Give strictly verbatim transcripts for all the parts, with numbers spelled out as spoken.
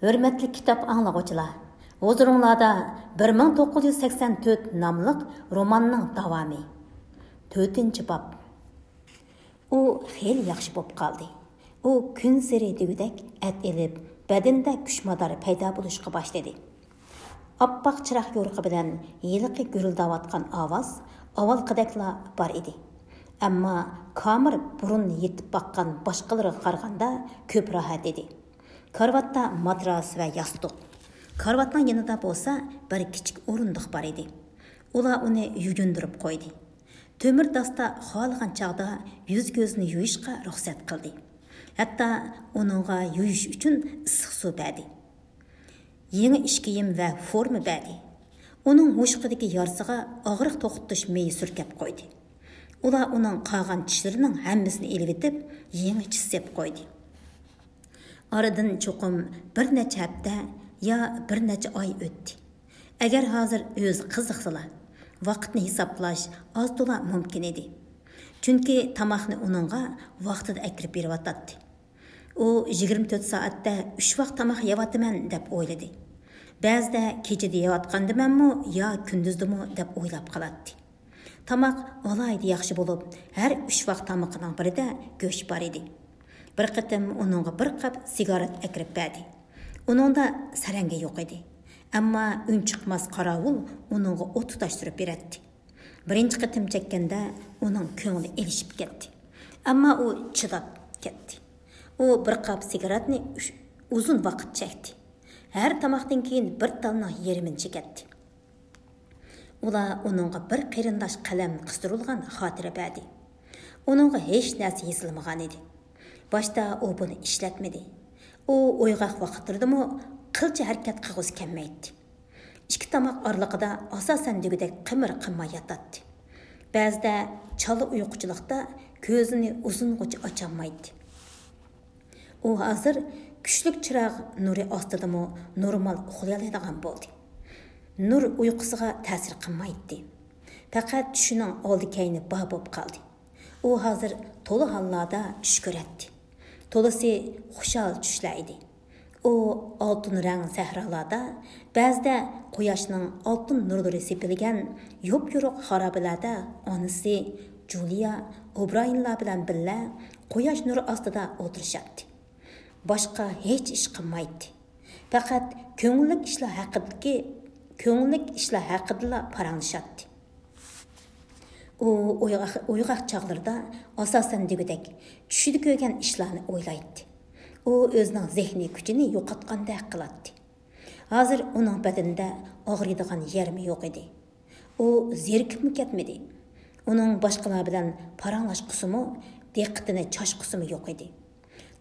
ھۆرمەتلىك كىتاب ئاڭلىغۇچىلار، ھۇزۇرۇڭلاردا بىر مىڭ توققۇز يۈز سەكسەن تۆت ناملىق روماننىڭ داۋامى. تۆتىنچى باب. ئۇ خېلى ياخشى بولۇپ قالدى. ئۇ كۈنسېرى دېگۈدەك ئەت ئېلىپ، بەدىنىدە كۈچ-مادار پەيدا بولۇشقا باشلىدى. ئاپئاق چىراغ يورۇقى بىلەن ھېلىقى گۈرۈلدەۋاتقان ئاۋاز ئاۋۋالقىدەكلا بار ئىدى. ئەمما كامېر بۇرۇن يېتىپ باققان باشقىلىرىغا قارىغاندا كۆپ راھەت ئىدى. كارىۋاتتا ماتراس ۋە ياستۇق. كارىۋاتنىڭ يېنىدا بولسا بىر كىچىك ئورۇندۇق بار ئىدى. ئۇلار ئۇنى يۇيۇندۇرۇپ قويدى. تۆمۈر داستا خالىغان چاغدا يۈز-كۆزىنى يۇيۇشقا رۇخسەت قىلدى. ھەتتا ئۇنىڭغا يۇيۇش ئۈچۈن ئىسسىق سۇ بەردى. يېڭى ئىش كىيىم ۋە فورما بەردى. ئۇنىڭ ھوشۇقىدىكى يارىسىغا ئاغرىق توختىتىش مېيى سۈركەپ قويدى. ئۇلار ئۇنىڭ قالغان چىشلىرىنىڭ ھەممىسىنى ئېلىۋېتىپ، يېڭى چىش سېلىپ قويدى. ئارىدىن چوقۇم بىر نەچچە ھەپتە يا بىر نەچچە ئاي ئۆتتى. ئەگەر ھازىر ئۆزى قىزىقسىلا، ۋاقىتنى ھېسابلاش ئاز-تولا مۇمكىن ئىدى. چۈنكى تاماقنى ئۇنىڭغا ۋاقتىدا ئەكىرىپ بېرىۋاتاتتى. ئۇ يىگىرمە تۆت سائەتتە ئۈچ ۋاق تاماق يەۋاتىمەن دەپ ئويلىدى. بەزىدە كېچىدە يەۋاتقاندىمەنمۇ يا كۈندۈزدىمۇ دەپ ئويلاپ قالاتتى. تاماق ئالاھىدە ياخشى بولۇپ، ھەر ئۈچ ۋاق تامىقىنىڭ بىرىدە گۆش بار ئىدى. بىر قېتىم ئۇنىڭغا بىر قاپ سىگارېت ئەكىرىپ بەردى. ئۇنىڭدا سەرەڭگە يوق ئىدى. ئەمما ئۈنچىقماس قاراۋۇل ئۇنىڭغا ئوت تۇتاشتۇرۇپ بېرەتتى. بىرىنچى قېتىم چەككەندە ئۇنىڭ كۆڭلى ئېلىشىپ كەتتى. ئەمما ئۇ چىداپ كەتتى. ئۇ بىر قاپ سىگارېتنى ئۈچ، ئۇزۇن ۋاقىت چەكتى. ھەر تاماقتىن كېيىن بىر تالنىڭ يېرىمىنى چېكەتتى. ئۇلار ئۇنىڭغا بىر قېرىنداش قەلەم قىستۇرۇلغان خاتىرە بەردى. ئۇنىڭغا ھېچ نەرسە يېزىلمىغان ئىدى. باشتا ئۇ بۇنى ئىشلەتمىدى. ئۇ ئويغاق ۋاقىتلىرىدىمۇ قىلچە ھەرىكەت قىلغۇسى كەلمەيتتى. ئىككى تاماق ئارىلىقىدا ئاساسەن دېگۈدەك قىمىر قىماي ياتاتتى. بەزىدە چالا ئۇيقۇچىلىقتا كۆزىنى ئۇزۇنغىچە ئاچالمايتتى. ئۇ ھازىر كۈچلۈك چىراغ نۇرى ئاستىدىمۇ نورمال ئۇخلىيالايدىغان بولدى. نۇر ئۇيقۇسىغا تەسىر قىلمايتتى. پەقەت چۈشىنىڭ ئالدى-كەينى بار بولۇپ قالدى. ئۇ ھازىر تولا ھاللاردا چۈش كۆرەتتى. تولىسى خۇشال چۈشلەر ئىدى. ئۇ ئالتۇن رەڭ سەھرالاردا، بەزىدە قۇياشنىڭ ئالتۇن نۇرلىرى سېپىلگەن يوپيورۇق خارابىلەردە ئانىسى جۇلىيا ئوبرايېنلار بىلەن بىللە قۇياش نۇرى ئاستىدا ئولتۇرۇشاتتى. باشقا ھېچ ئىش قىلمايتتى. پەقەت كۆڭۈللۈك ئىشلار ھەققىدىكى، كۆڭۈللۈك ئىشلار ھەققىدىلا پاراڭلىشاتتى. ئۇ ئويغاق، ئويغاق چاغلىرىدا ئاساسەن دېگۈدەك چۈشىدە كۆرگەن ئىشلارنى ئويلايتتى. ئۇ ئۆزىنىڭ زېھنىي كۈچىنى يوقاتقاندەك قىلاتتى. ھازىر ئۇنىڭ بەدىنىدە ئاغرىيدىغان يەرمۇ يوق ئىدى. ئۇ زېرىكىپمۇ كەتمىدى. ئۇنىڭ باشقىلار بىلەن پاراڭلاشقۇسىمۇ، دىققىتىنى چاچقۇسىمۇ يوق ئىدى.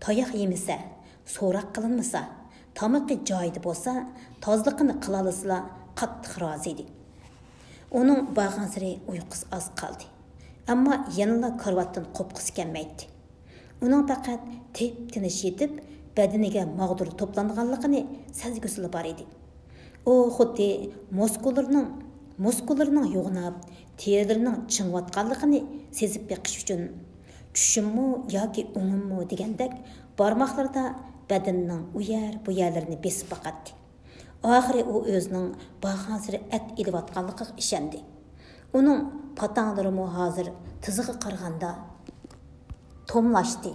تاياق يېمىسە، سوراق قىلىنمىسا، تامىقى جايىدا بولسا، تازىلىقىنى قىلالىسىلا قاتتىق رازى ئىدى. ئۇنىڭ بارغانسېرى ئۇيقۇسى ئاز قالدى. ئەمما يەنىلا كارىۋاتتىن قوپقۇسى كەلمەيتتى. ئۇنىڭ پەقەت تىپ-تىنچ يېتىپ، بەدىنىگە ماغدۇر توپلانغانلىقىنى سەزگۈسىلا بار ئىدى. ئۇ خۇددى مۇسكۇللىرىنىڭ، مۇسكۇللىرىنىڭ يوغىناپ، تېرىلىرىنىڭ چىڭىۋاتقانلىقىنى سېزىپ بېقىش ئۈچۈن، چۈشۈممۇ ياكى ئوڭۇممۇ دېگەندەك، بارماقلىرىدا بەدىنىنىڭ ئۇ يەر، بۇ يەرلىرىنى بېسىپ باقاتتى. ئاخىرى ئۇ ئۆزىنىڭ بارغانسېرى ئەت ئېلىۋاتقانلىقىغا ئىشەندى. ئۇنىڭ پاتاڭلىرىمۇ ھازىر تىزىغا قارىغاندا توملاشتى.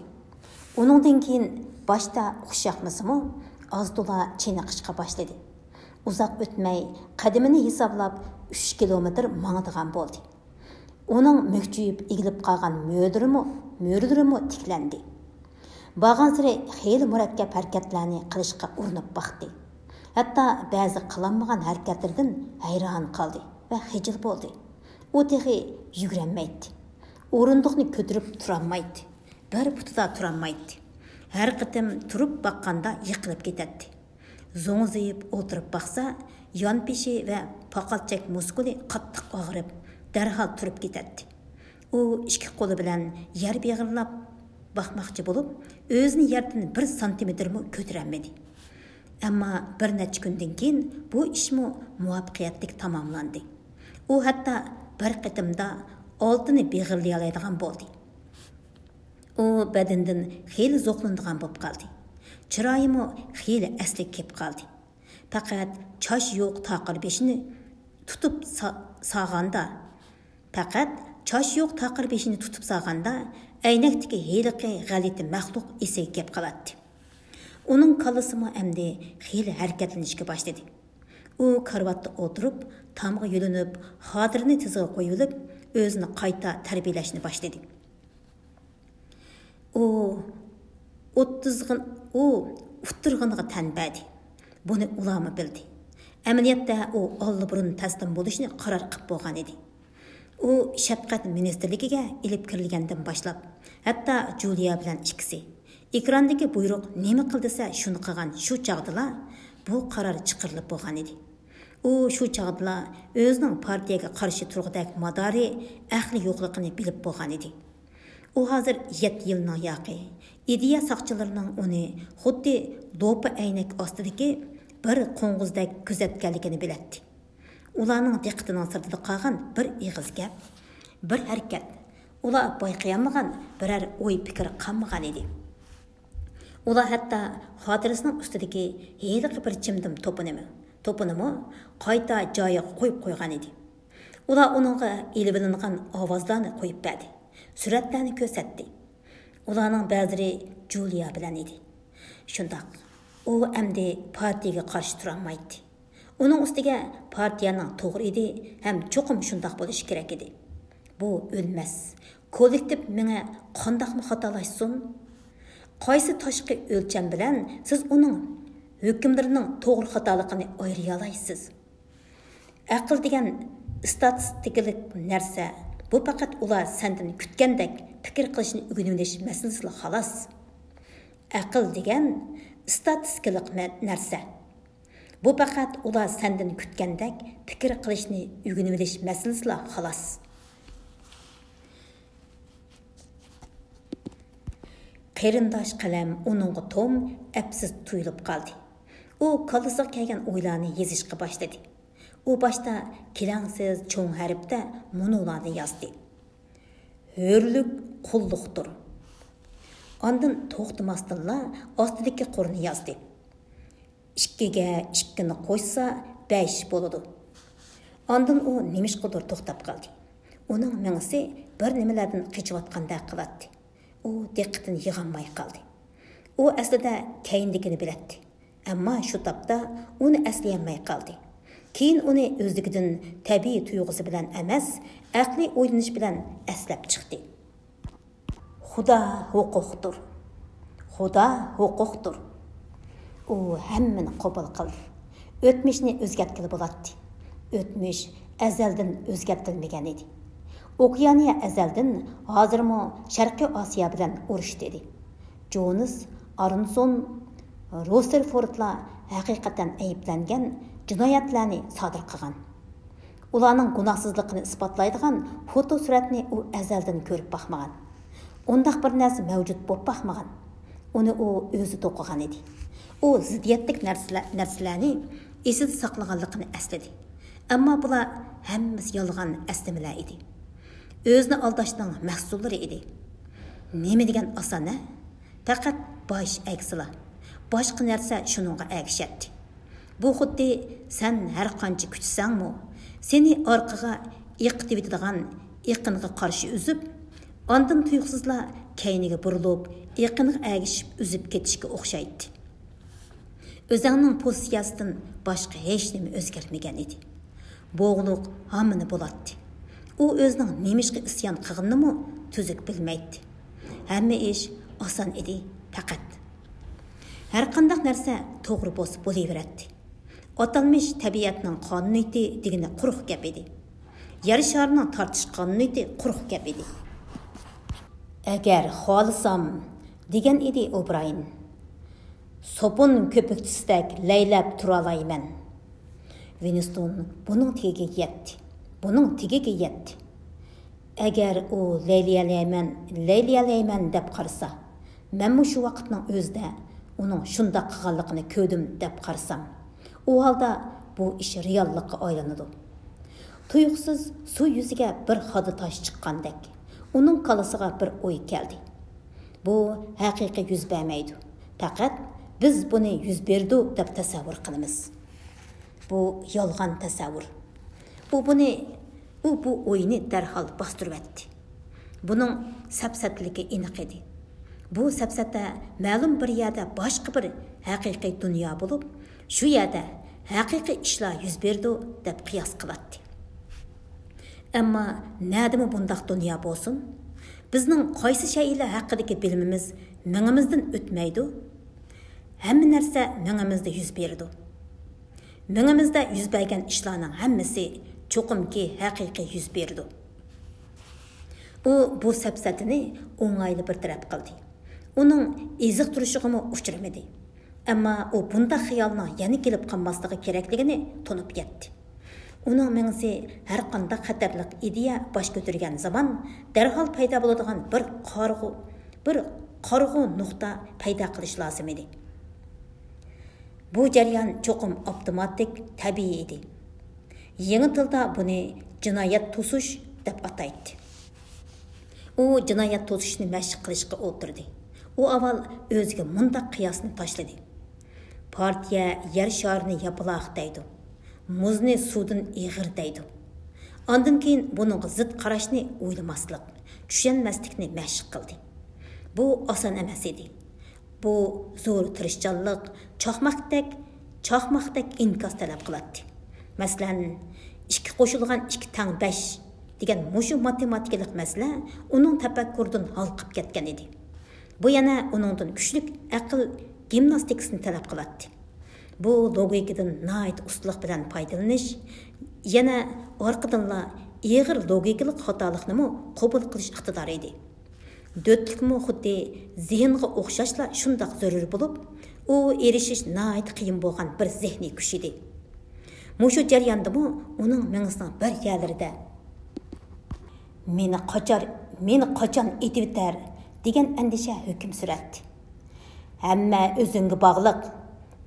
ئۇنىڭدىن كېيىن باشتا خۇش ياقمىسىمۇ، ئاز-تولا چېنىقىشقا باشلىدى. ئۇزاق ئۆتمەي قەدىمىنى ھېسابلاپ، ئۈچ كىلومېتىر ماڭىدىغان بولدى. ئۇنىڭ مۈكچىيىپ ئېگىلىپ قالغان مۈرىلىرىمۇ، مۈرىلىرىمۇ تىكلەندى. بارغانسېرى خېلى مۇرەككەپ ھەرىكەتلەرنى قىلىشقا ئۇرۇنۇپ باقتى. ھەتتا بەزى قىلالمىغان ھەرىكەتلىرىدىن ھەيران قالدى ۋە خىجىل بولدى. ئۇ تېخى يۈگۈرەلمەيتتى. ئورۇندۇقنى كۆتۈرۈپ تۇرالمايتتى. بىر پۇتىدا تۇرالمايتتى. ھەر قېتىم تۇرۇپ باققاندا يىقىلىپ كېتەتتى. زوڭزىيىپ ئولتۇرۇپ باقسا، يانپېشى ۋە پاقالچەك مۇسكۇلى قاتتىق ئاغرىپ، دەرھال تۇرۇپ كېتەتتى. ئۇ ئىككى قولى بىلەن يەر بېغىرلاپ باقماقچى بولۇپ، ئۆزىنى يەردىن بىر سانتىمېتىرمۇ كۆتۈرەلمىدى. ئەمما بىر نەچچە كۈندىن كېيىن بۇ ئىشمۇ مۇۋەپپەقىيەتلىك تاماملاندى. ئۇ ھەتتا بىر قېتىمدا ئالتىنى بېغىرلىيالايدىغان بولدى. ئۇ بەدىنىدىن خېلى زوقلىنىدىغان بولۇپ قالدى. چىرايىمۇ خېلى ئەسلىگە كېلىپ قالدى. پەقەت چاچ يوق تاقىر بېشىنى تۇتۇپ سا-، ساغاندا، پەقەت چاچ يوق تاقىر بېشىنى تۇتۇپ ساغاندا، ئەينەكتىكى ھېلىقى غەلىتە مەخلۇق ئېسىگە كېلىپ قالاتتى. ئۇنىڭ كاللىسىمۇ ئەمدى خېلى ھەرىكەتلىنىشكە باشلىدى. ئۇ كارىۋاتتا ئولتۇرۇپ، تامغا يۆلىنىپ، خاتىرىنى تىزىغا قويۇۋېلىپ، ئۆزىنى قايتا تەربىيەلەشنى باشلىدى. ئۇ ئوتتۇزغىن-، ئۇ ئۇتتۇرغىنىغا تەن بەردى. بۇنى ئۇلارمۇ بىلدى. ئەمەلىيەتتە ئۇ ئاللىبۇرۇن تەسلىم بولۇشنى قارار قىلىپ بولغان ئىدى. ئۇ شەپقەت مىنىستىرلىكىگە ئېلىپ كىرىلگەندىن باشلاپ، ھەتتا جۇلىيا بىلەن ئىككىسى، ئېكراندىكى بۇيرۇق نېمە قىل دېسە شۇنى قىلغان شۇ چاغدىلا بۇ قارار چىقىرىلىپ بولغان ئىدى. ئۇ شۇ چاغدىلا ئۆزىنىڭ پارتىيەگە قارشى تۇرغۇدەك مادارى، ئەقلى يوقلۇقىنى بىلىپ بولغان ئىدى. ئۇ ھازىر يەتتە يىلنىڭ ياقى ئىدىيە ساقچىلىرىنىڭ ئۇنى خۇددى دوپپا ئەينەك ئاستىدىكى بىر قوڭغۇزدەك كۆزەتكەنلىكىنى بىلەتتى. ئۇلارنىڭ دىققىتىنىڭ سىرتىدا قالغان بىر ئېغىز گەپ، بىر ھەرىكەت، ئۇلار بايقىيالمىغان بىرەر ئوي پىكىر قالمىغان ئىدى. ئۇلار ھەتتا خاتىرىسىنىڭ ئۈستىدىكى ھېلىقى بىر چىمدىم توپىنىمۇ، توپىنىمۇ قايتا جايىغا قويۇپ قويغان ئىدى. ئۇلار ئۇنىڭغا ئېلىۋېلىنغان ئاۋازلارنى قويۇپ بەردى، سۈرەتلەرنى كۆرسەتتى. ئۇلارنىڭ بەزىلىرى جۇلىيا بىلەن ئىدى. شۇنداق، ئۇ ئەمدى پارتىيىگە قارشى تۇرالمايتتى. ئۇنىڭ ئۈستىگە پارتىيەنىڭ توغرا ئىدى ھەم چوقۇم شۇنداق بولۇشى كېرەك ئىدى. بۇ ئۆلمەس، كوللېكتىپ مېڭە قانداقمۇ خاتالاشسۇن؟ قايسى تاشقى ئۆلچەم بىلەن سىز ئۇنىڭ ھۆكۈملىرىنىڭ توغرا خاتالىقىنى ئايرىيالايسىز؟ ئەقىل دېگەن ئىستاتىستىكىلىق نەرسە. بۇ پەقەت ئۇلار سەندىن كۈتكەندەك پىكىر قىلىشنى ئۆگىنىۋېلىش مەسىلىسىلا خالاس. ئەقىل دېگەن ئىستاتىستىكىلىق مە-، نەرسە. بۇ پەقەت ئۇلار سەندىن كۈتكەندەك پىكىر قىلىشنى ئۆگىنىۋېلىش مەسىلىسىلا خالاس. قېرىنداش قەلەم ئۇنىڭغا توم ئەپسىز تۇيۇلۇپ قالدى. ئۇ كاللىسىغا كەلگەن ئويلارنى يېزىشقا باشلىدى. ئۇ باشتا كېلەڭسىز چوڭ ھەرپتە مۇنۇلارنى يازدى: «ھۆرلۈك قۇللۇقتۇر.» ئاندىن توختىماستىنلا ئاستىدىكى قۇرنى يازدى: «ئىككىگە ئىككىنى قوشسا، بەش بولىدۇ.» ئاندىن ئۇ نېمىشقىدۇر توختاپ قالدى. ئۇنىڭ مېڭىسى بىر نېمىلەردىن قېچىۋاتقاندەك قىلاتتى. ئۇ دىققىتىنى يىغالماي قالدى. ئۇ ئەسلىدە كەينىدىكىنى بىلەتتى. ئەمما شۇ تاپتا ئۇنى ئەسلىيەلمەي قالدى. كېيىن ئۇنى ئۆزلۈكىدىن تەبىئىي تۇيغۇسى بىلەن ئەمەس، ئەقلىي ئويلىنىش بىلەن ئەسلەپ چىقتى. خۇدا ھوقۇقتۇر. خۇدا ھوقۇقتۇر. ئۇ ھەممىنى قوبۇل قىلدى. ئۆتمۈشنى ئۆزگەرتكىلى بولاتتى. ئۆتمۈش ئەزەلدىن ئۆزگەرتىلمىگەن ئىدى. ئوكېئانىيە ئەزەلدىن، ھازىرمۇ شەرقىي ئاسىيا بىلەن ئۇرۇشتا ئىدى. جونس، ئارونسون، رۇسېرفوردلار ھەقىقەتەن ئەيىبلەنگەن جىنايەتلەرنى سادىر قىلغان. ئۇلارنىڭ گۇناھسىزلىقىنى ئىسپاتلايدىغان فوتو سۈرەتنى ئۇ ئەزەلدىن كۆرۈپ باقمىغان. ئۇنداق بىر نەرسە مەۋجۇت بولۇپ باقمىغان. ئۇنى ئۇ ئۆزى توقۇغان ئىدى. ئۇ زىددىيەتلىك نەرسىلە-، نەرسىلەرنى ئېسىدە ساقلىغانلىقىنى ئەسلىدى. ئەمما بۇلار ھەممىسى يالغان ئەسلىمىلەر ئىدى. ئۆزىنى ئالداشنىڭ مەھسۇللىرى ئىدى. نېمە دېگەن ئاسان، ھە؟ پەقەت باش ئەگسىلا، باشقا نەرسە شۇنىڭغا ئەگىشەتتى. بۇ خۇددى سەن ھەر قانچە كۈتسەڭمۇ، سېنى ئارقىغا ئېقىتىۋېتىدىغان ئېقىنغا قارشى ئۈزۈپ، ئاندىن تۇيۇقسىزلا كەينىگە بۇرۇلۇپ، ئېقىنغا ئەگىشىپ ئۈزۈپ كېتىشكە ئوخشايتتى. ئۆزەڭنىڭ پوزىتسىيەسىدىن باشقا ھېچنېمە ئۆزگەرمىگەن ئىدى. بوغۇقلۇق ھامىنى بولاتتى. ئۇ ئۆزىنىڭ نېمىشقا ئىسيان قىلغىنىنىمۇ تۈزۈك بىلمەيتتى. ھەممە ئىش ئاسان ئىدى، پەقەت. ھەرقانداق نەرسە توغرا بولسا بولۇۋېرەتتى. ئاتالمىش تەبىئەتنىڭ قانۇنىيىتى دېگىنى قۇرۇق گەپ ئىدى. يەر شارىنىڭ تارتىش قانۇنىيىتى قۇرۇق گەپ ئىدى. «ئەگەر خالىسام»، دېگەن ئىدى ئوبرايېن، «سوپۇن كۆپۈكچىسىدەك لەيلەپ تۇرالايمەن.» ۋىنستون بۇنىڭ تېگىگە يەتتى. بۇنىڭ تېگىگە يەتتى. «ئەگەر ئۇ لەيلىيەلەيمەن، لەيلىيەلەيمەن دەپ قارىسا، مەنمۇ شۇ ۋاقىتنىڭ ئۆزىدە ئۇنىڭ شۇنداق قىلغانلىقىنى كۆردۈم دەپ قارىسام، ئۇ ھالدا بۇ ئىش رېئاللىققا ئايلىنىدۇ.» تۇيۇقسىز سۇ يۈزىگە بىر خادا تاش چىققاندەك، ئۇنىڭ كاللىسىغا بىر ئوي كەلدى. بۇ ھەقىقىي يۈز بەرمەيدۇ. پەقەت بىز بۇنى يۈز بېرىدۇ دەپ تەسەۋۋۇر قىلىمىز. بۇ يالغان تەسەۋۋۇر. ئۇ بۇنى، ئۇ بۇ ئوينى دەرھال باستۇرۇۋەتتى. بۇنىڭ سەپسەتىلىكى ئېنىق ئىدى. بۇ سەپسەتە مەلۇم بىر يەردە باشقا بىر ھەقىقىي دۇنيا بولۇپ، شۇ يەردە ھەقىقىي ئىشلار يۈز بېرىدۇ دەپ قىياس قىلاتتى. ئەمما نەدىمۇ بۇنداق دۇنيا بولسۇن؟ بىزنىڭ قايسى شەيئىلەر ھەققىدىكى بىلىمىمىز مېڭىمىزدىن ئۆتمەيدۇ؟ ھەممە نەرسە مېڭىمىزدە يۈز بېرىدۇ. مېڭىمىزدە يۈز بەرگەن ئىشلارنىڭ ھەممىسى چوقۇمكى ھەقىقىي يۈز بېرىدۇ. ئۇ بۇ سەپسەتىنى ئوڭايلا بىر تەرەپ قىلدى. ئۇنىڭ ئېزىقتۇرۇشىغىمۇ ئۇچرىمىدى. ئەمما ئۇ بۇنداق خىيالنىڭ يەنە كېلىپ قالماسلىقى كېرەكلىكىنى تونۇپ يەتتى. ئۇنىڭ مېڭىسى ھەرقانداق خەتەرلىك ئىدىيە باش كۆتۈرگەن زامان دەرھال پەيدا بولىدىغان بىر قارىغۇ، بىر قارىغۇ نۇقتا پەيدا قىلىش لازىم ئىدى. بۇ جەريان چوقۇم ئاپتوماتىك، تەبىئىي ئىدى. يېڭى تىلدا بۇنى جىنايەت توسۇش دەپ ئاتايتتى. ئۇ جىنايەت توسۇشنى مەشىق قىلىشقا ئولتۇردى. ئۇ ئاۋۋال ئۆزىگە مۇنداق قىياسنى تاشلىدى: پارتىيە يەر شارىنى ياپىلاق دەيدۇ، مۇزنى سۇدىن ئېغىر دەيدۇ. ئاندىن كېيىن بۇنىڭغا زىت قاراشنى ئويلىماسلىق، چۈشەنمەسلىكنى مەشىق قىلدى. بۇ ئاسان ئەمەس ئىدى. بۇ زور تىرىشچانلىق، چاقماقتەك، چاقماقتەك ئىنكاس تەلەپ قىلاتتى. مەسىلەن، ئىككى قوشۇلغان ئىككى تەڭ بەش دېگەن مۇشۇ ماتېماتىكىلىق مەسىلە ئۇنىڭ تەپەككۇرىدىن ھالقىپ كەتكەن ئىدى. بۇ يەنە ئۇنىڭدىن كۈچلۈك ئەقىل گىمناستىكىسىنى تەلەپ قىلاتتى. بۇ لوگىكىدىن ناھايىتى ئۇستىلىق بىلەن پايدىلىنىش، يەنە ئارقىدىنلا ئېغىر لوگىكىلىق خاتالىقنىمۇ قوبۇل قىلىش ئىقتىدارى ئىدى. دۆتلۈكمۇ خۇددى زېھىنغا ئوخشاشلا شۇنداق زۆرۈر بولۇپ، ئۇ ئېرىشىش ناھايىتى قىيىن بولغان بىر زېھنىي كۈچ ئىدى. مۇشۇ جەرياندىمۇ ئۇنىڭ مېڭىسىنىڭ بىر يەرلىرىدە «مېنى قاچار، مېنى قاچان ئېتىۋېتەر» دېگەن ئەندىشە ھۆكۈم سۈرەتتى. «ھەممە ئۆزۈڭگە باغلىق»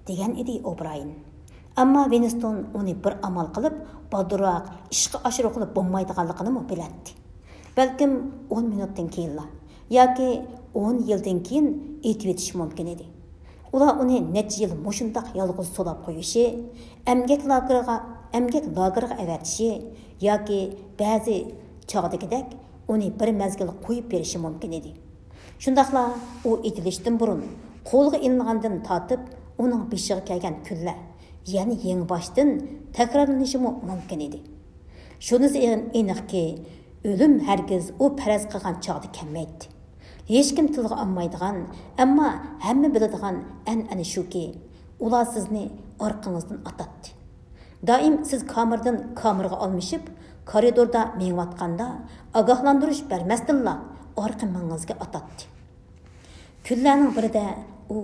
دېگەن ئىدى ئوبرايېن. ئەمما ۋىنستون ئۇنى بىر ئامال قىلىپ بالدۇرراق ئىشقا ئاشۇرغىلى بولمايدىغانلىقىنىمۇ بىلەتتى. بەلكىم ئون مىنۇتتىن كېيىنلا ياكى ئون يىلدىن كېيىن ئېتىۋېتىشى مۇمكىن ئىدى. ئۇلار ئۇنى نەچچە يىل مۇشۇنداق يالغۇز سولاپ قويۇشى، ئەمگەك لاگېرىغا، ئەمگەك لاگېرىغا ئەۋەتىشى ياكى بەزى چاغدىكىدەك ئۇنى بىر مەزگىل قويۇپ بېرىشى مۇمكىن ئىدى. شۇنداقلا ئۇ ئېتىلىشتىن بۇرۇن قولغا ئېلىنغاندىن تارتىپ ئۇنىڭ بېشىغا كەلگەن كۈنلەر يەنە يېڭىباشتىن تەكرارلىنىشىمۇ مۇمكىن ئىدى. شۇنىسى ئېنىقكى، ئۆلۈم ھەرگىز ئۇ پەرەز قىلغان چاغدا كەلمەيتتى. ھېچكىم تىلغا ئالمايدىغان، ئەمما ھەممە بىلىدىغان ئەنئەنە شۇكى، ئۇلار سىزنى ئارقىڭىزدىن ئاتاتتى. دائىم سىز كامېردىن كامېرغا ئالمىشىپ، كارىدوردا مېڭىۋاتقاندا، ئاگاھلاندۇرۇش بەرمەستىنلا ئارقا مېڭىڭىزگە ئاتاتتى. كۈنلەرنىڭ بىرىدە ئۇ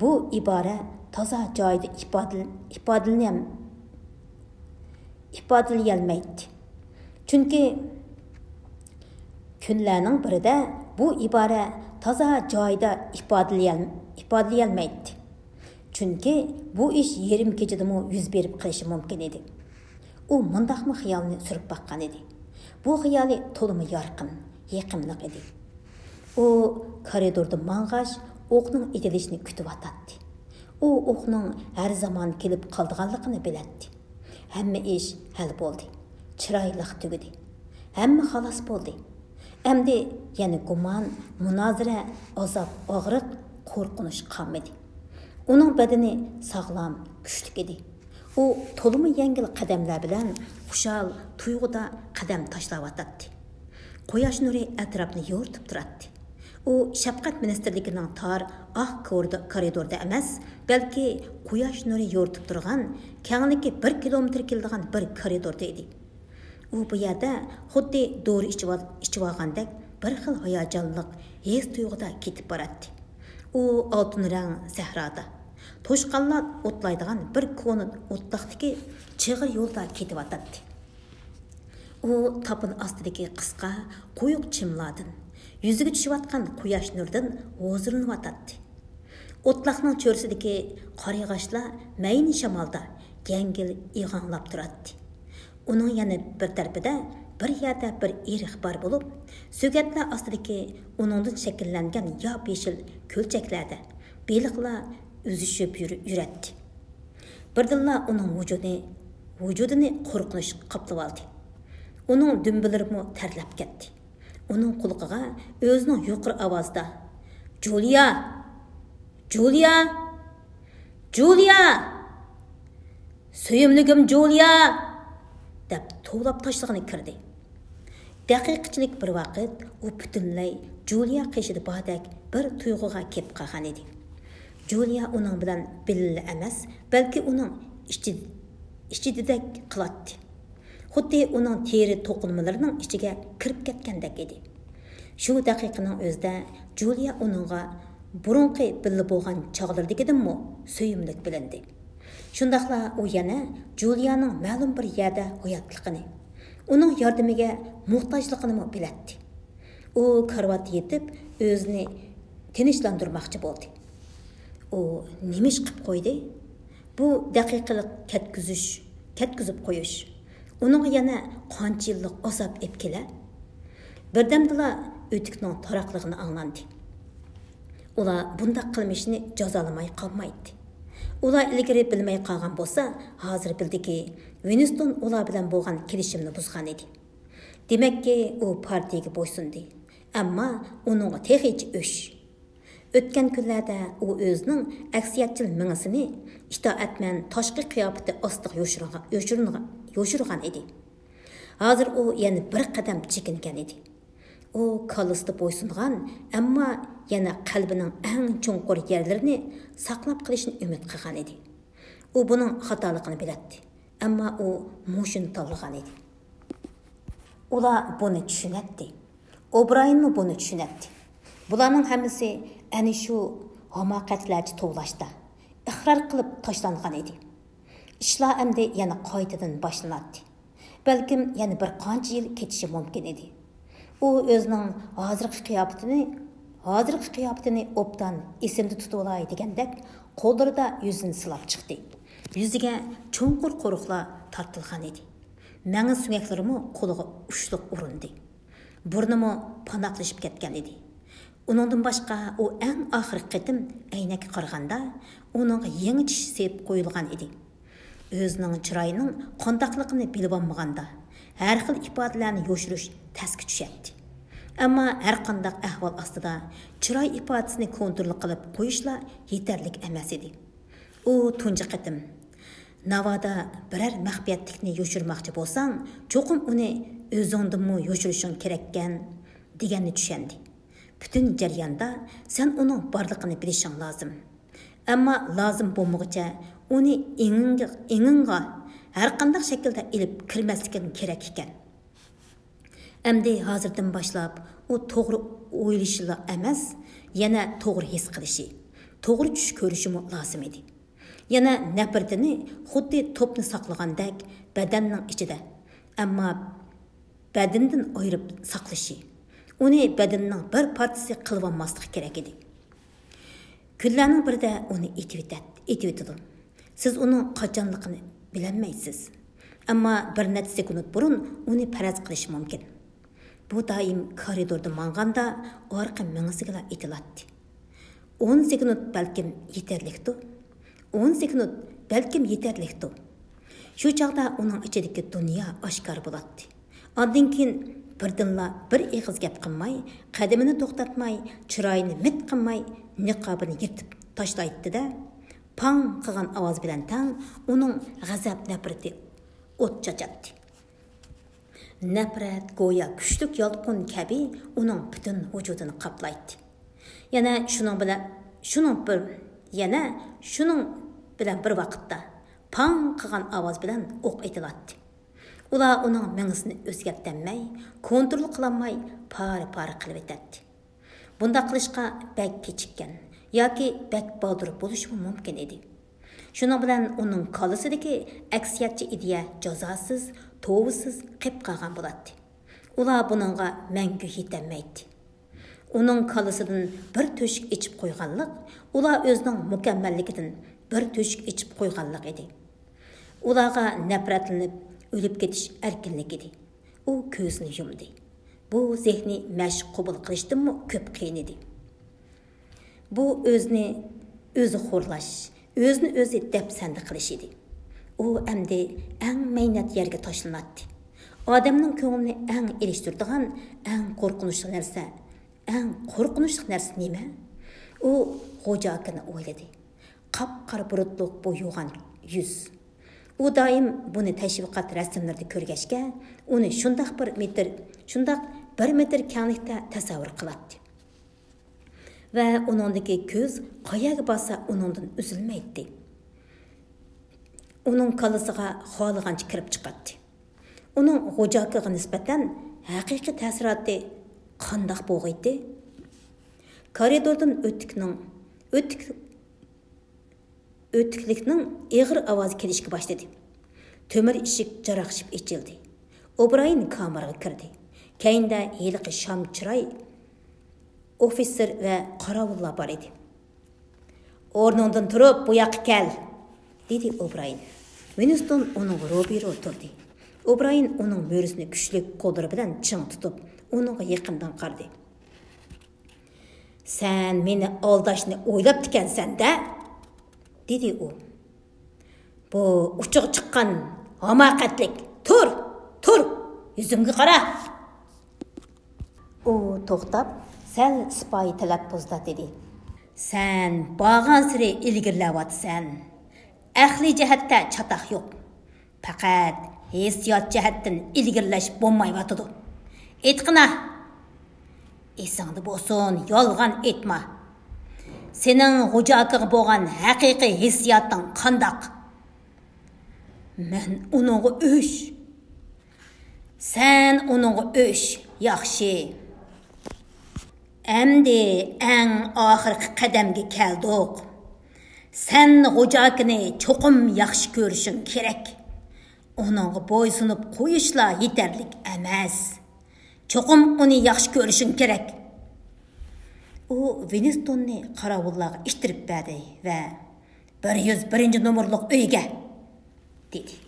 بۇ ئىبارە تازا جايىدا ئىپادىل-، ئىپادىلىنەم-، ئىپادىلىيەلمەيتتى. چۈنكى كۈنلەرنىڭ بىرىدە بۇ ئىبارە تازا جايىدا ئىپادىلىيەل-، ئىپادىلىيەلمەيتتى. چۈنكى بۇ ئىش يېرىم كېچىدىمۇ يۈز بېرىپ قېلىشى مۇمكىن ئىدى. ئۇ مۇنداقمۇ خىيالنى سۈرۈپ باققان ئىدى. بۇ خىيالى تولىمۇ يارقىن، يېقىملىق ئىدى. ئۇ كارىدوردا ماڭغاچ، ئوقنىڭ ئېتىلىشىنى كۈتۈۋاتاتتى. ئۇ ئوقنىڭ ھەر زامان كېلىپ قالىدىغانلىقىنى بىلەتتى. ھەممە ئىش ھەل بولدى. چىرايلىق تۈگىدى. ھەممە خالاس بولدى. ئەمدى يەنە گۇمان، مۇنازىرە، ئازاب، ئاغرىق، قورقۇنچ قالمىدى. ئۇنىڭ بەدىنى ساغلام، كۈچلۈك ئىدى. ئۇ تولىمۇ يەڭگىل قەدەملەر بىلەن خۇشال تۇيغۇدا قەدەم تاشلاۋاتاتتى. قۇياش نۇرى ئەتراپنى يورۇتۇپ تۇراتتى. ئۇ شەپقەت مىنىستىرلىكىنىڭ تار، ئاھ كورد-، كارىدوردا ئەمەس، بەلكى قۇياش نۇرى يورۇتۇپ تۇرغان، كەڭلىكى بىر كىلومېتىر كېلىدىغان بىر كارىدوردا ئىدى. ئۇ بۇ يەردە خۇددى دورا ئىچىۋال-، ئىچىۋالغاندەك بىر خىل ھاياجانلىق ھېس تۇيغۇدا كېتىپ باراتتى. ئۇ ئالتۇن رەڭ سەھرادا، توشقانلار ئوتلايدىغان بىر كونا ئوتلاقتىكى چىغىر يولدا كېتىۋاتاتتى. ئۇ تاپىنى ئاستىدىكى قىسقا، قويۇق چىملاردىن، يۈزىگە چۈشۈۋاتقان قۇياش نۇرىدىن ھۇزۇرلىنىۋاتاتتى. ئوتلاقنىڭ چۆرىسىدىكى قارىياغاچلار مەينە شامالدا يەڭگىل ئىغاڭلاپ تۇراتتى. ئۇنىڭ يەنە بىر تەرىپىدە بىر يەردە بىر ئېرىق بار بولۇپ، سۆگەتلەر ئاستىدىكى ئۇنىڭدىن شەكىللەنگەن ياپيېشىل كۆلچەكلەردە بېلىقلار ئۈزۈشۈپ يۈر-، يۈرەتتى. بىردىنلا ئۇنىڭ ۋۇجۇدى، ۋۇجۇدىنى قورقۇنچ قاپلىۋالدى. ئۇنىڭ دۈمبىلىرىمۇ تەرلەپ كەتتى. ئۇنىڭ قۇلىقىغا ئۆزىنىڭ يۇقىرى ئاۋازدا، «جۇلىيا! جۇلىيا! جۇلىيا! سۆيۈملۈكۈم جۇلىيا!» دەپ توۋلاپ تاشلىغىنى كىردى. دەقىقىچىلىك بىر ۋاقىت ئۇ پۈتۈنلەي جۇلىيا قېشىدا باردەك بىر تۇيغۇغا كېلىپ قالغان ئىدى. جۇلىيا ئۇنىڭ بىلەن بىللە ئەمەس، بەلكى ئۇنىڭ ئىچى-، ئىچىدىدەك قىلاتتى. خۇددى ئۇنىڭ تېرە توقۇلمىلىرىنىڭ ئىچىگە كىرىپ كەتكەندەك ئىدى. شۇ دەقىقىنىڭ ئۆزىدە جۇلىيا ئۇنىڭغا بۇرۇنقى بىللە بولغان چاغلىرىدىكىدىنمۇ سۆيۈملۈك بىلىندى. شۇنداقلا ئۇ يەنە جۇلىيانىڭ مەلۇم بىر يەردە ھاياتلىقىنى، ئۇنىڭ ياردىمىگە موھتاجلىقىنىمۇ بىلەتتى. ئۇ كارىۋاتتا يېتىپ، ئۆزىنى تىنچلاندۇرماقچى بولدى. ئۇ نېمە ئىش قىپ قويدى؟ بۇ دەقىقىلىق كەتكۈزۈش، كەتكۈزۈپ قويۇش ئۇنىڭغا يەنە قانچە يىللىق ئازاب ئېلىپ كېلەر؟ بىردەمدىلا ئۆتۈكنىڭ تاراقلىغىنى ئاڭلاندى. ئۇلار بۇنداق قىلمىشنى جازالىماي قالمايتتى. ئۇلار ئىلگىرى بىلمەي قالغان بولسا، ھازىر بىلدىكى، ۋىنستون ئۇلار بىلەن بولغان كېلىشىمنى بۇزغان ئىدى. دېمەككى، ئۇ پارتىيىگە بويسۇندى. ئەمما ئۇنىڭغا تېخىچە ئۆچ. ئۆتكەن كۈنلەردە ئۇ ئۆزىنىڭ ئەكسىيەتچىل مېڭىسىنى ئىتائەتمەن تاشقى قىياپىتى ئاستىغا يوشۇرغا-، يوشۇرۇنغا-، يوشۇرغان ئىدى. ھازىر ئۇ يەنە بىر قەدەم چېكىنگەن ئىدى. ئۇ كاللىسىدا بويسۇنغان، ئەمما يەنە قەلبىنىڭ ئەڭ چوڭقۇر يەرلىرىنى ساقلاپ قېلىشنى ئۈمىد قىلغان ئىدى. ئۇ بۇنىڭ خاتالىقىنى بىلەتتى، ئەمما ئۇ مۇشۇنى تاللىغان ئىدى. ئۇلار بۇنى چۈشىنەتتى. ئوبرايېنمۇ بۇنى چۈشىنەتتى. بۇلارنىڭ ھەممىسى ئەنە شۇ ھاماقەتلەرچە توۋلاشتا، ئىقرار قىلىپ تاشلانغان ئىدى. ئىشلار ئەمدى يەنە قايتىدىن باشلىناتتى. بەلكىم يەنە بىر قانچە يىل كېتىشى مۇمكىن ئىدى. ئۇ ئۆزىنىڭ ھازىرقى قىياپىتىنى، ھازىرقى قىياپىتىنى ئوبدان ئېسىمدە تۇتۇۋالاي دېگەندەك قوللىرىدا يۈزىنى سىلاپ چىقتى. يۈزىگە چوڭقۇر قورۇقلار تارتىلغان ئىدى. مېڭە سۆڭەكلىرىمۇ قولىغا ئۇچلۇق ئۇرۇندى. بۇرنىمۇ پاناقلىشىپ كەتكەن ئىدى. ئۇنىڭدىن باشقا ئۇ ئەڭ ئاخىرقى قېتىم ئەينەككە قارىغاندا، ئۇنىڭغا يېڭى چىش سېلىپ قويۇلغان ئىدى. ئۆزىنىڭ چىرايىنىڭ قانداقلىقىنى بىلىۋالمىغاندا، ھەر خىل ئىپادىلەرنى يوشۇرۇش تەسكە چۈشەتتى. ئەمما ھەرقانداق ئەھۋال ئاستىدا چىراي ئىپادىسىنى كونترول قىلىپ قويۇشلا يېتەرلىك ئەمەس ئىدى. ئۇ تۇنجى قېتىم، «ناۋادا بىرەر مەخپىيەتلىكنى يوشۇرماقچى بولساڭ، چوقۇم ئۇنى ئۆزۈڭدىنمۇ يوشۇرۇشۇڭ كېرەككەن» دېگەننى چۈشەندى. پۈتۈن جەرياندا سەن ئۇنىڭ بارلىقىنى بىلىشىڭ لازىم. ئەمما لازىم بولمىغۇچە ئۇنى ئېڭىڭگە-، ئېڭىڭغا ھەرقانداق شەكىلدە ئېلىپ كىرمەسلىكىڭ كېرەك ئىكەن. ئەمدى ھازىردىن باشلاپ ئۇ توغرا ئويلىشىلا ئەمەس، يەنە توغرا ھېس قىلىشى، توغرا چۈش كۆرۈشىمۇ لازىم ئىدى. يەنە نەپرىتىنى خۇددى توپنى ساقلىغاندەك بەدەننىڭ ئىچىدە، ئەمما بەدىنىدىن ئايرىپ ساقلىشى، ئۇنى بەدىنىنىڭ بىر پارچىسى قىلىۋالماسلىقى كېرەك ئىدى. كۈنلەرنىڭ بىرىدە ئۇنى ئېتىۋېتەت-، ئېتىۋېتىدۇ. سىز ئۇنىڭ قاچانلىقىنى بىلەلمەيسىز. ئەمما بىر نەچچە سېكۇنت بۇرۇن ئۇنى پەرەز قىلىش مۇمكىن. بۇ دائىم كارىدوردا ماڭغاندا ئارقا مېڭىسىگىلا ئېتىلاتتى. ئون سېكۇنت بەلكىم يېتەرلىكتۇ. ئون سېكۇنت بەلكىم يېتەرلىكتۇ. شۇ چاغدا ئۇنىڭ ئىچىدىكى دۇنيا ئاشكارا بولاتتى. ئاندىن كېيىن بىردىنلا بىر ئېغىز گەپ قىلماي، قەدىمىنى توختاتماي، چىرايىنى مىت قىلماي، نىقابىنى يىرتىپ تاشلايتتى-دە، پاڭ قىلغان ئاۋاز بىلەن تەڭ ئۇنىڭ غەزەپ نەپرىتى ئوت چاچاتتى. نەپرەت گويا كۈچلۈك يالقۇن كەبى ئۇنىڭ پۈتۈن ۋۇجۇدىنى قاپلايتتى. يەنە شۇنىڭ بىلەن، شۇنىڭ بىر، يەنە شۇنىڭ بىلەن بىر ۋاقىتتا پاڭ قىلغان ئاۋاز بىلەن ئوق ئېتىلاتتى. ئۇلار ئۇنىڭ مېڭىسىنى ئۆزگەرتەلمەي، كونترول قىلالماي پارە-پارە قىلىۋېتەتتى. بۇنداق قىلىشقا بەك كېچىككەن ياكى بەك بالدۇر بولۇشىمۇ مۇمكىن ئىدى. شۇنىڭ بىلەن ئۇنىڭ كاللىسىدىكى ئەكسىيەتچى ئىدىيە جازاسىز، توۋىسىز قېلىپ قالغان بولاتتى. ئۇلار بۇنىڭغا مەڭگۈ يېتەلمەيتتى. ئۇنىڭ كاللىسىدىن بىر تۆشۈك ئېچىپ قويغانلىق، ئۇلار ئۆزىنىڭ مۇكەممەللىكىدىن بىر تۆشۈك ئېچىپ قويغانلىق ئىدى. ئۇلارغا نەپرەتلىنىپ، ئۆلۈپ كېتىش ئەركىنلىك ئىدى. ئۇ كۆزىنى يۇمدى. بۇ زېھنىي مەشىق قوبۇل قىلىشتىنمۇ كۆپ قىيىن ئىدى. بۇ ئۆزىنى ئۆزى خورلاش، ئۆزىنى ئۆزى دەپسەندە قىلىش ئىدى. ئۇ ئەمدى ئەڭ مەينەت يەرگە تاشلىناتتى. ئادەمنىڭ كۆڭلىنى ئەڭ ئېلىشتۇرىدىغان، ئەڭ قورقۇنچلۇق نەرسە، ئەڭ قورقۇنچلۇق نەرسە نېمە؟ ئۇ غوجا ئاكىنى ئويلىدى. قاپقارا بۇرۇتلۇق بۇ يوغان يۈز. ئۇ دائىم بۇنى تەشۋىقات رەسىملىرىدە كۆرگەچكە، ئۇنى شۇنداق بىر مېتىر، شۇنداق بىر مېتىر كەڭلىكتە تەسەۋۋۇر قىلاتتى. ۋە ئۇنىڭدىكى كۆز قەيەرگە بارسا ئۇنىڭدىن ئۈزۈلمەيتتى. ئۇنىڭ كاللىسىغا خالىغانچە كىرىپ چىقاتتى. ئۇنىڭ غوجا ئاكىغا نىسبەتەن ھەقىقىي تەسىراتى قانداق بولغىيتتى؟ كارىدوردىن ئۆتۈكنىڭ، ئۆتۈك، ئۆتۈكلۈكنىڭ ئېغىر ئاۋازى كېلىشكە باشلىدى. تۆمۈر ئىشىك جاراقشىپ ئېچىلدى. ئوبرايېن كامېرغا كىردى. كەينىدە ھېلىقى شام چىراي ئوفىتسېر ۋە قاراۋۇللار بار ئىدى. ئورنۇڭدىن تۇرۇپ، بۇ ياققا كەل، دېدى ئوبرايېن. ۋىنستون ئۇنىڭغا روبىرو تۇردى. ئوبرايېن ئۇنىڭ مۈرىسىنى كۈچلۈك قوللىرى بىلەن چىڭ تۇتۇپ، ئۇنىڭغا يېقىندىن قارىدى. سەن مېنى ئالداشنى ئويلاپتىكەنسەن-دە، دېدى ئۇ. بۇ ئۇچىغا چىققان ھاماقەتلىك. تۇر، تۇر، يۈزۈمگە قارا. ئۇ توختاپ، سەل سىپايى تەلەپپۇزدا دېدى. سەن بارغانسېرى ئىلگىرىلەۋاتىسەن. ئەقلىي جەھەتتە چاتاق يوق. پەقەت ھېسسىيات جەھەتتىن ئىلگىرىلەش بولمايۋاتىدۇ. ئېيتقىنا، ئېسىڭدە بولسۇن، يالغان ئېيتما. سېنىڭ غوجا ئاكىغا بولغان ھەقىقىي ھېسسىياتىڭ قانداق؟ مەن ئۇنىڭغا ئۆچ. سەن ئۇنىڭغا ئۆچ، ياخشى. ئەمدى ئەڭ ئاخىرقى قەدەمگە كەلدۇق. سەن غوجا ئاكىنى چوقۇم ياخشى كۆرۈشۈڭ كېرەك. ئۇنىڭغا بويسۇنۇپ قويۇشلا يېتەرلىك ئەمەس. چوقۇم ئۇنى ياخشى كۆرۈشۈڭ كېرەك. ئۇ ۋىنستوننى قاراۋۇللارغا ئىتتىرىپ بەردى ۋە بىر يۈز بىرىنچى نومۇرلۇق ئۆيگە، دېدى.